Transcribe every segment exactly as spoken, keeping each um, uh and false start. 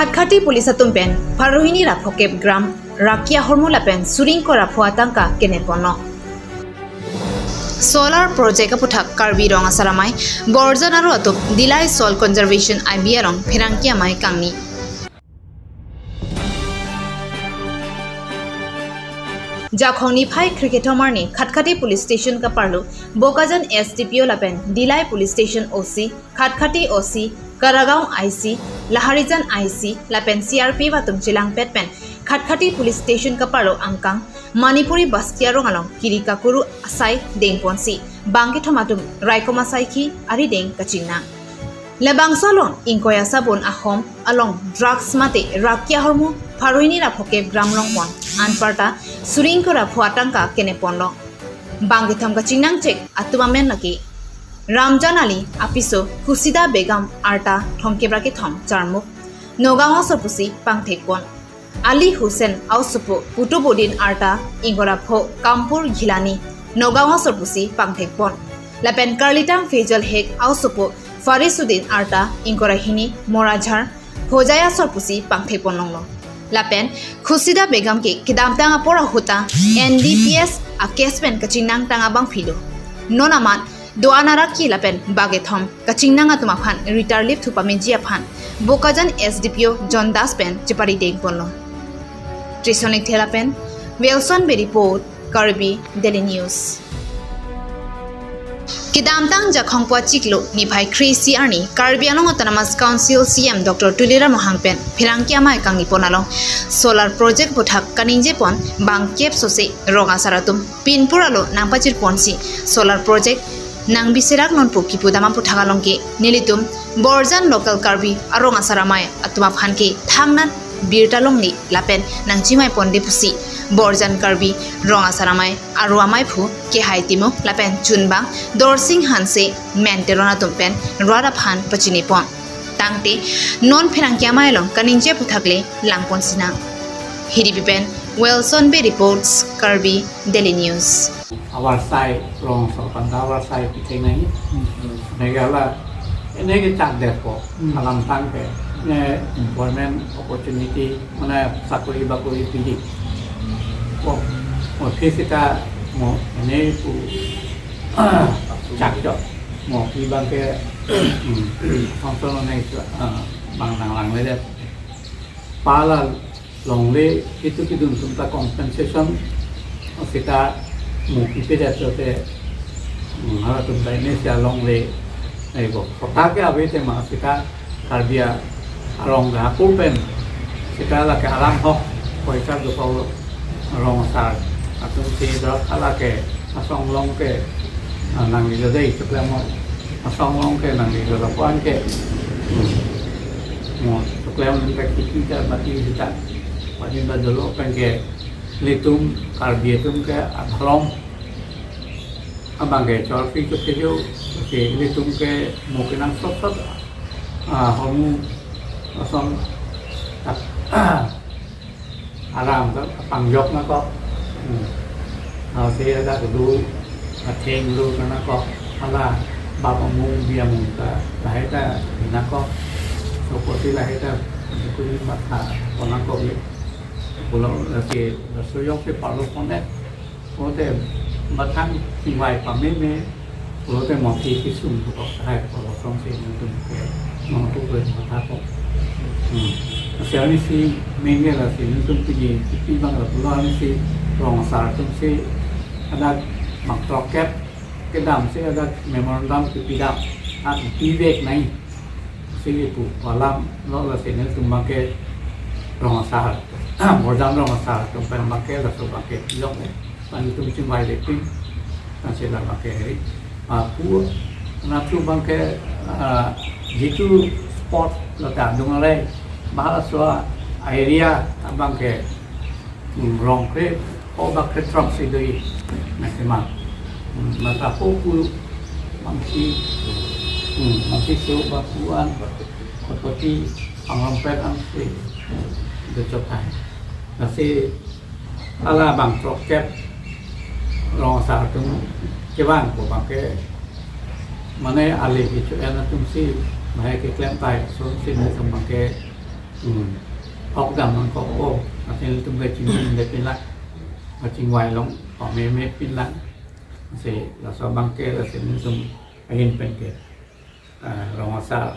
Khatkhati police atum pen pharo hini ra phokep gram Rakia Hormu lapen suring kora pho atangka keneponlo. Solar project aputhak Karbi Rong Asar Amei Borjan aro atum Dillai Soil Conservation I B along pherangke amei kangni. Jakhong niphai krekethom arni Khatkhati Police Station kaparlo Bokajan S D P O lapen Dillai Police Station O C, Khatkhati O C, Karagaon I C, Laharijan I C lapen C R P F atum chelangpet pen Khatkhati Police Station kaparlo angkang Manipuri Baski arong along kiri kakuru asai dengponsi bangkethom atum raikom asaikhi arideng kachingnang. Labangso along ingkoi asabun ahom along drugs mate Rakia Hormu pharo hini ra phokep gram longpon, anparta suring kora pho atangka keneponlo. Bangkethom kachingnangchek atum amen lake Ramjan Ali, apiso Khusida Begum, arta thomkep ra kethom, Charmuk, Nagaon asor pusi pangthekpon. Ali Hussain, aosopo Kutubudin, arta ingkoi ra pho, Kampur Gilani, Nagaon asor pusi pangthekpon. Lapen karlitang Faisal Haque, aosopo Farisuddin, arta ingkoi ra hini, Morajhar, Hojai asor pusi pangthekpon longlo. Lapen Khusida Begum ke kedamtang apor ahut ta N D P S a case pen kachingnangtang abangphilo. Non amat do-an araki lapen bangkethom kachingnang atum aphan ritarlip thu pameji aphan Bokajan S D P O John Das pen chepari dengponlo. Trisonic Thela pen Wilson Bey report, Karbi Daily News. Kedamtang Jakhong pu achiklo niphai kre-isi arni Karbi Anglong Autonomous Council C E M Doctor Tuliram Ronghang pen pherangke amei kangnipon along solar project aputhak kaningjepon bangkep sose rong asar atum pinpur alo nangpachirponsi solar project nangbiserak non pu kipudam aputhak along ke nelitum Borjan local Karbi arong asar amei atum aphan ke thangnat birta longle lapen nangchimaiponde pusi Borjan Karbi Rong Asar Amei aru amaiphu Kehai Timung lapen chunbang Dorsing Hanse men teron atum pen rat aphan pachinipon. Tangte non pherangke amei along kaningje aputhak le langpon sinang. Hiripi pen Wilson Bey reports, Karbi Daily News. Avarsai rong asar aphan ta avarsai pithek nangji. Meghalaya ene ke chak detpo, hmm, alam tangte ne employment opportunity, mane sakori bakori pili. Ko office ta mo ene pu chak jo mo pi abang ke, hmm, council ne, ah, bang nanglang le det. Pala longle itu kidun atum ta compensation seta mo pipedet lote, hmm, halatum ta ini sia longle. Ai bo kota ke ave tema seta Karbi arong gaku pen seta lake aram hok poisa dopo rong asar atum si dok lake asong along ke, ah, nangli lo dei, chokle mo asong along ke nangli lo lapuan ke. Hmm. Mo chokle mo pen kiki ta mati seta. Pajin ba dolo pen ke ilitum Karbi atum ke adholom abang ke chorpi chokle jo ke ilitum ke mo kenangsot sot, ah, hormu asong ta aram ta pangjok nangkok. Hmm. Ah, si ada dulu, ah, theng dulu nangkok. Hala bap amung bi amung ta lahai ta nangkok. Sopoti lahai ta kuli matha pon nangkok le. Pulo lasi suyong si parlo pon-et. Pulote bathang chingvai pameme, pulote mothi kisung putok hai pulo song si nangtum ke, nangtum ke matha ko. Hmm. Si arnisi menge lasi nangtum pini kipi abang la pulo arnisi rong asar atum si ada bang throkep kedam si ada memorandum kipidam, ah, pivek nai. Si pu alam lo lasi nangtum abang ke rong asar, Borjan rong asar atum pen abang ke laso abang ke long. Panitum chingvai le pin, kan sila abang ke heri. Ah, pu, nangtum abang ke, ah, jitu spot lo ta adung le, bahasa area abang ke, hmm, rong kre, o bak kre trok si doi, maximum. Hmm, mata ho pu, mangsi, hmm, mangsi so bakuan, kototi, pangrompet ang si, do chokai. Nasi ala bang throkep rong asar atum kevang ko abang ke, mane ali kecho-en atum si bahai keklem tai, so si nangtum abang ke Hmm. Hok dam nangkok o, asin tum ke chingvai de pinlang, kachingvai along pameme pinlang. Si laso abang ke, lasi nelitum ahin pen ke, ah, rong asar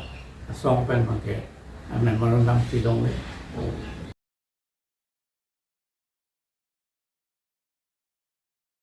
asong pen abang ke, ah, memorandum pilongle.